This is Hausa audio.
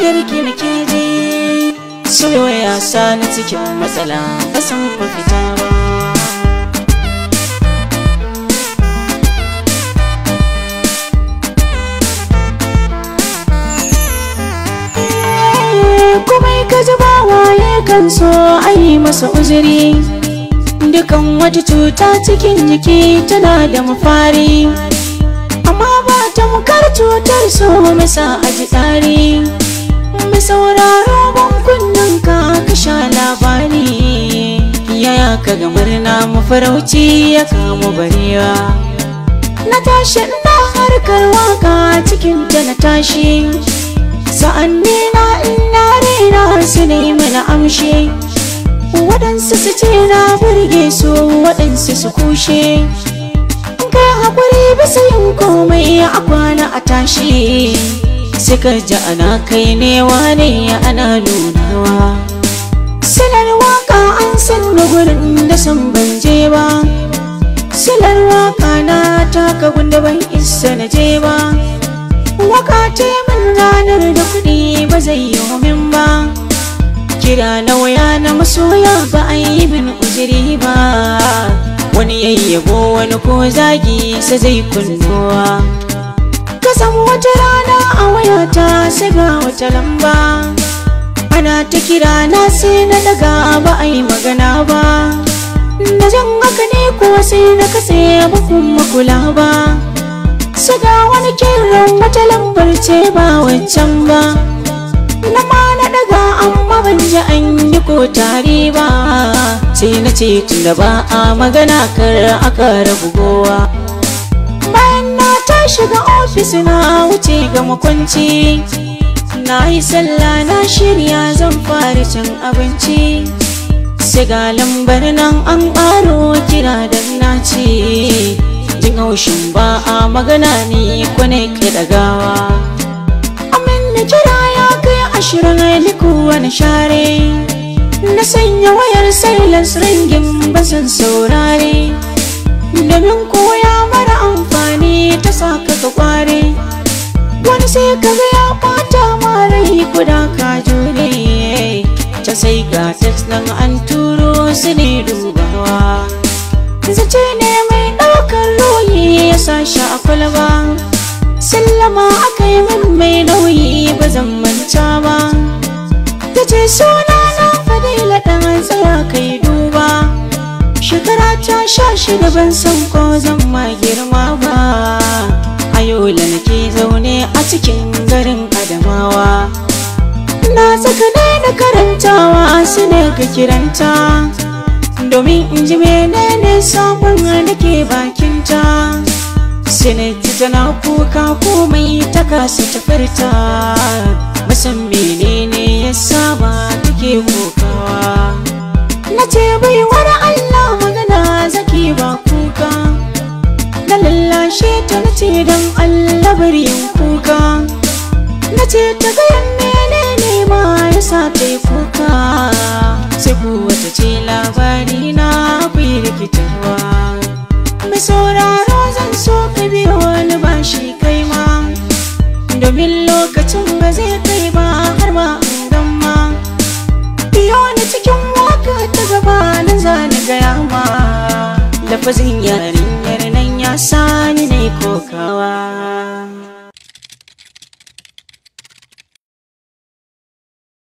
Muryar ki nake ji. Soyayya sani cikin matsala, ba san mafita ba. Komai ka ji ba waye kan so a yi masa uzuri. Dukan wata cuta cikin jiki tana da mafari, amma ba tamkar cutar so masa a ji tsari. Mai sauraro ban kunnen ka ka sha labari. Yaya ka ga murna mafarauci ya kama barewa. Na tashi ina harkar waka cikin ta na tashi. Sa'anni na ina raina su ne mana amshi. Waɗansu su ce na burge su, waɗansu su kushe. In kai haƙuri bisa yin komai a kwana a tashi. Suka ji ana kai ne wane ana nunawa. Silar waka an san ni gurin da san ban je ba. Silar waka na taka gunda ban isa na je ba. Waka ce min ranar da kuɗi ba zai yi min ba. Kira na waya na masoya ba a yi min uzuri ba. Wani yayyabo wani ko zagi sai zai kunnuwa. Kasan wata rana a wayata sai ga wata lamba. Ana ta kira na sai na daga ba a yi magana ba. Na jan haka ne kuwa sai na katse ba kuma kula ba. Sai ga wani kiran wata lambar ce ba wancan ba. Na ma na daga amma ban ji an yi ko tare ba. Sai na ce tunda ba a magana kar aka rabu gowa. Bayan na tashi ga ofis na wuce ga makwanci. Na yi sallah na shirya zan fara cin abinci. Sai ga lambar nan an ƙaro kira dan na ce. Jin haushin ba a magana ni kwane ke dagawa. Amin na kira ya kai 20 ni kuwa na share. Na sanya wayar silence ringin ba zan saurare. Domin koya mara amfani ta saka ka kware. Wani sai ka ga ya ɓata ma rai kuda ka jure. Ta sai ga text nan an turo su ne dubawa. Zace ne mai ɗaukar ruhi ya sa shi a kwalba. Sallama aka yi min mai nauyi ba zan manta ba. Ta ce suna na Fadila ɗan tsaya kai duba. Shekara ta 16 ban san ko zan ma girma ba. A Yola nake zaune a cikin garin Adamawa. Na saka na karantawa su ne ka kiranta. Domin in ji menene sabon da ke bakinta. Sai na ji tana kuka komai ta kasa ta furta. Musan menene ya saba take kokawa. Na ce baiwar Allah magana zaki ba kuka. Na lallashe ta na ce don Allah bari yin kuka. Na ce ta gayan menene ma ya sa ta yi kuka. Sai kuwa ta ce labari na akwai rikitarwa. Mai sauraro zan so ka biyo wani bashi kai ma. Domin lokacin ba zai kai ba har ma an gama. Biyo ni cikin waka ta gaba nan za ni gaya ma. Lafazin yarinyar nan ya sani ne kokawa.